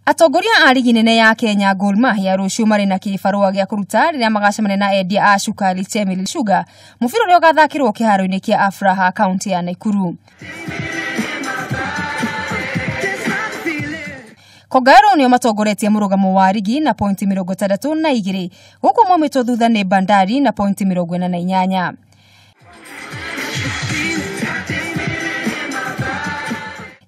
Atongoria a rigi nene ya Kenya Gor Mahia rũciũ marĩ na kĩbarũa gĩa kũruta rĩrĩa magacemania na endia a cukari Chemelil Sugar mũbira ũrĩa ũgathakĩrwo kĩharo-inĩ kĩa Afraha kaunti ya Nakuru. Kogalo nĩo matongoretie mũrũgamo wa rigi na pointi 62 gũkũ maumĩtwo thutha nĩ Bandari na pointi 48.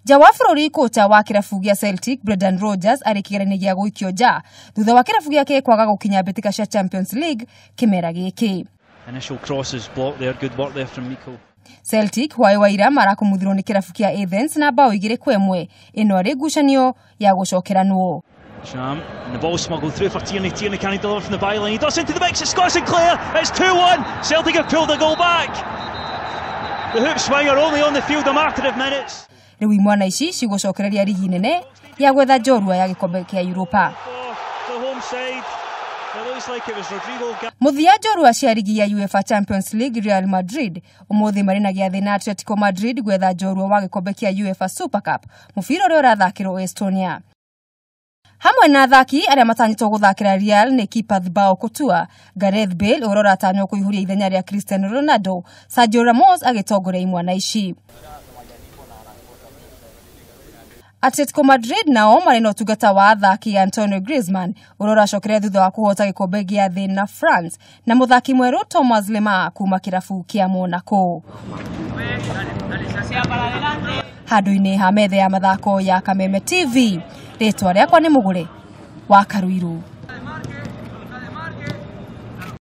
Nja wa bũrũri kocha wa kĩrabu gĩa Celtic Brendan Rodgers arĩ kĩgeranio gĩa gũikio nja thutha wa kĩrabu gĩake kwaga gũkinya mbĩtĩka cia Champions League kĩmera gĩkĩ. Initial cross is blocked there, good work there from Miko. Celtic hwaĩ wa ira marakumuthirwo nĩ kĩrabu kĩa Athens na bao 2-1 ĩno arĩ ngucanio ya gũcokeranwo. Sham, and the ball smuggled through for Tierney. Tierney can't deliver from the byline. He does into the mix. It's Scott Sinclair. It's 2-1. Celtic have pulled the goal back. The hoop swinger only on the field a matter of minutes. Rĩu imwana ici cigũcokereria rigi nene ya gwetha njorua ya gĩkombe kĩa Europa. Mũthia njorua cia rigi ya UEFA Champions League Real Madrid ũmũthĩ marĩ na gĩathĩ na Atletico Madrid gwetha njorua wa gĩkombe kĩa UEFA Super Cup mũbira ũrĩa ũrathakĩrwo Estonia. Hamwe na athaki arĩa matanyĩtwo gũthakĩra Real nĩ kipa Thibaut Courtois, Gareth Bale ũrĩa ũratanywo kũihũria ithenya rĩa Cristiano Ronaldo, Sergio Ramos agĩtongoria imwana ici. Atletico Madrid nao marĩ na ũtungata wa athaki Antonio Griezmann ũrĩa ũracokereria thutha wa kũhota gĩkombe gĩa thĩ na France na mũthaki mwerũ Thomas Lemar kuma kĩrabu kĩa Monaco. Handũ-inĩ ha metha ya mathako ya Kameme TV, rĩtwa rĩakwa nĩ Mũgũre wa Karuiru.